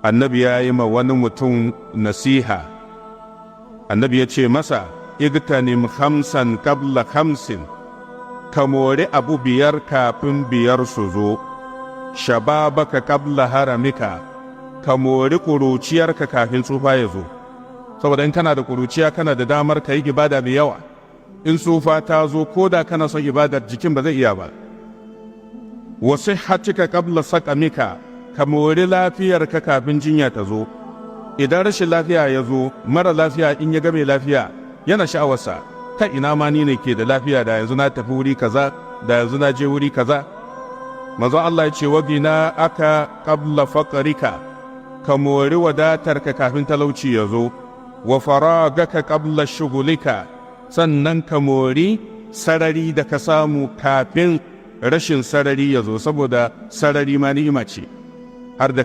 Annabi ya yi ma wani mutum nasiha. Annabi ya ce masa: "اغتنم خمسا قبل خمس", ka mori abu biyar kafin biyar su zo. شبابك قبل هرمك, ka mori ƙuruciyarka kafin tsufa ya zo, saboda in kana da ƙuruciya, kana da damar ka yi ibada mai yawa. In tsufa ta zo, ko da kana son ibadar, jikin ba zai iya ba. وصحتك قبل سقمك, ka mori lafiyarka kafin jinya ta zo. Idan rashin lafiya ya zo, mara lafiya in ya ga mai lafiya yana sha'awarsa: "Ta ina ma ni ne ke da lafiya, da yanzu na tafi wuri kaza, da yanzu na je wuri kaza." Manzo Allah ya ce: وغناك قبل فقرك, ka mori wadatarka kafin talauci ya zo. وفراغك قبل شغلك, sannan ka mori sarari da ka samu kafin rashin sarari ya zo, saboda sarari ma ni'ima ce har da